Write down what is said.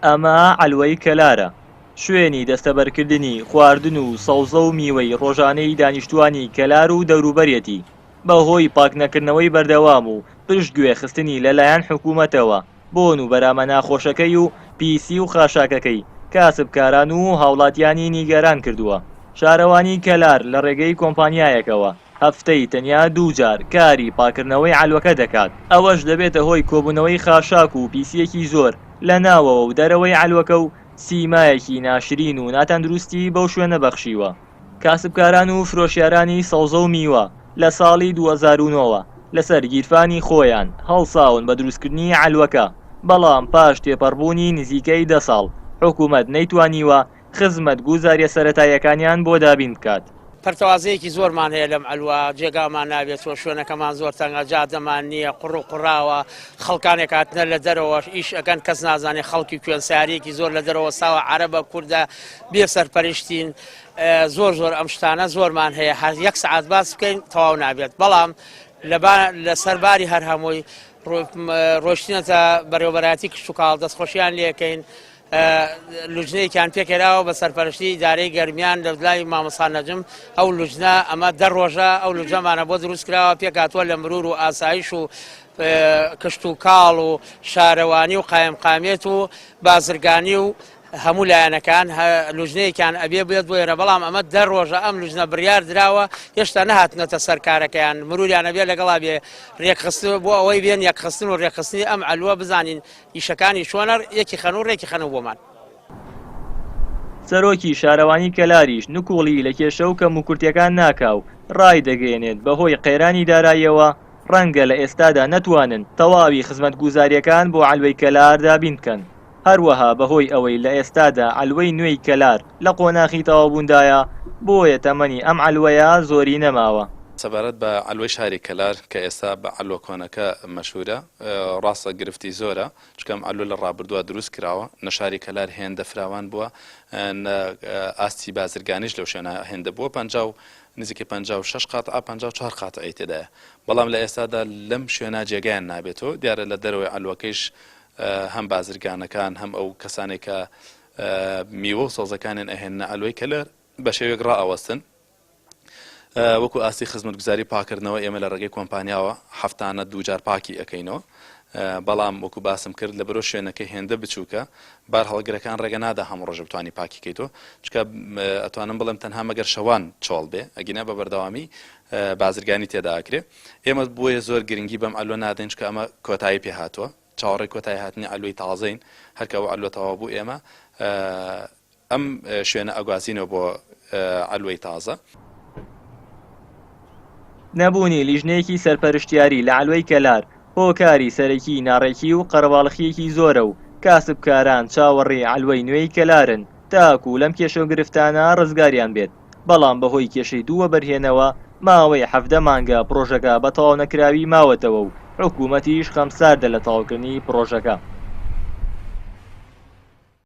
ئەمە عەلوەی کەلارە، شوێنی دەستەبەرکردنی خواردن و سەوزە و میوەی ڕۆژانەی دانیشتووانی کەلار و دەوروبەریەتی، بەهۆی پاکنەکردنەوەی بەردەوام و پشتگوێ خستنی لەلایەن حکوومەتەوە بۆن و بەرامە ناخۆشەکەی و پیسی و خاشاکەکەی کاسبکاران و هاوڵاتیانی نیگەران کردووە. شارەوانی کەلار لە ڕێگەی کۆمپانیایەکەوە هەفتەی تەنیا دووجار کاری پاکردنەوەی عەلوەکە دەکات، ئەوەش دەبێتە هۆی کۆبوونەوەی خاشاک و پیسییەکی زۆر لە ناوەوە و دەرەوەی عەلوەکە و سیمایەکی ناشرین و ناتەندروستی بەو شوێنە بەخشیوە. کاسبکاران و فرۆشیارانی سەوزە و میوە لە ساڵی 2009 وە لەسەر گیرفانی خۆیان هەڵساون بە دروستکردنی عەلوەکە، بەڵام پاش تێپەڕبوونی نزیکەی دە ساڵ حکومەت نەیتوانیوە خزمەتگوزاریە سەرەتاییەکانیان بۆ دابین بکات. پەرتەوازەیەکی زۆرمان هەیە لەم عەلوە، جێگامان نابێتەوە، شوێنەکەمان زۆر تەنگە، جادەمان نییە، قوڕ و قوڕاوە، خەڵکانێک هاتنە لە دەرەوەش ئیش ئەکەن کەس نازانێ خەڵکی کوێن، سەیارەیەکی زۆر لە دەرەوە وەستاوە، عەرەبە، کوردە، بێ سەرپەرشتین، زۆر زۆر ئەم شتانە زۆرمان هەیە، هەر یەک سەعات باس بکەین تەواو نابێت، بەڵام لەسەر باری هەر هەمووی ڕۆشتینەتە بەرێوبەرایەتی کشتوکاڵ، دەستخۆشیان لێکەین. لوجنەیەکیان پێکهێناوە بە سەرپەرشتی ئیدارەی گەرمیان لە لای مامۆستا نەجم ئەو لوجنە ئەمە دە ڕۆژە ئەو لوجنەمانە بۆ دروست کراوە پێکهاتووە لە مرور و ئاسایش و کشتوکاڵ و شارەوانی و قایمقامیەت و بازرگانی و هەموو لایەنەکان لوجنەیەکیان ئەبێ بێت بۆ ئێرە بەڵام ئەمە دە ڕۆژە ئەم لوجنە بڕیار دراوە هێشتا نەهاتنەتە سەر کارەکەیان مروریان ئەبێ لەگەڵا بێ ڕێکخستن بۆ ئەوەی بێن یەکخستن و ڕێکخستنی ئەم عەلوە بزانین ئیشەکانی چۆنە یەکی خەن و ڕێکی خەنەوە بۆمان. سەرۆکی شارەوانی کەلاریش نکوڵی لە کێشە و کەموکورتیەکان ناکا و ڕایدەگەیەنێت بەهۆی قەیرانی داراییەوە ڕەنگە لە ئێستادا نەتوانن تەواوی خزمەتگوزارییەکان بۆ عەلوەی کەلار دابین بکەن هەروەها بەهۆی ئەوەی لە ئێستادا عەلوەی نوێی کەلار لە قۆناخی تەواوبووندایە بۆیە تەمەنی ئەم عەلوەیە زۆری نەماوە. سەبارەت بە عەلوەی شاری کەلار کە ئێستا بە عەلوە کۆنەکە مەشهورە، ڕاستە گرفتی زۆرە، چونکە ئەم عەلوە لە ڕابردووە دروست کراوە، نە شاری کەلار هێندە فراوان بووە، نە ئاستی بازرگانیش لەو شوێنە هێندە بووە، پەنجا و نزیکەی 56 قاتعە، 54 قاتعەی تێدایە، بەڵام لە ئێستادا لەم شوێنە جێگایان نابێتەوە، دیارە لە دەرەوەی عەلوەکەیش هەم بازرگانەکان هەم ئەو کەسانێک کە میوە و سەوزەکانیان ئەهێننە عەلوەی کەلار بە شێوەیەک ڕائەوەستن. وەکو ئاستی خزمەتگوزاری پاکردنەوە ئێمە لە ڕێگەی کۆمپانیاوە هەفتانە دووجار پاکی ئەەکەینەوە بەڵام وەکو باسم کرد لە بەرۆ شوێنەکە هێندە بچووکە بار هەڵگرەکان ڕێگە نادا هەموو ڕۆژە بتانی پاکیکەیتەوە چکە ئەتوانم بڵێم تەنها مەگەر شەوان چۆڵ بێ ئەگینا بە بەردەوامی بازرگانی تێداکرێ ئێمە بۆیە زۆر گرنگی بەم ئەلۆ نادەین چکە ئەمە کۆتایی پێ هاتووە چاوەڕێی کۆتایی هاتنی عەلوەی تازەین هەرکە ئەو عەلوە تەواو بوو ئێمە ئەم شوێنە ئەگوازینەوە بۆ عەلوەی تازە. نەبوونی لیژنەیەکی سەرپەرشتیاری لە عەلوەی کەلار هۆکاری سەرەکیی ناڕێکی و قەرەباڵخییەکی زۆرە و کاسبکاران چاوەڕێی عەلوەی نوێی کەلارن تاکوو لەم کێشە و گرفتانە ڕزگاریان بێت، بەڵام بەهۆی کێشەی دوو وەبەرهێنەوە ماوەی 17 مانگە پڕۆژەکە بە تەواونەکراوی ماوەتەوە و حکوومەتیش خەمساردە لە تەواوکردنی پڕۆژەکە.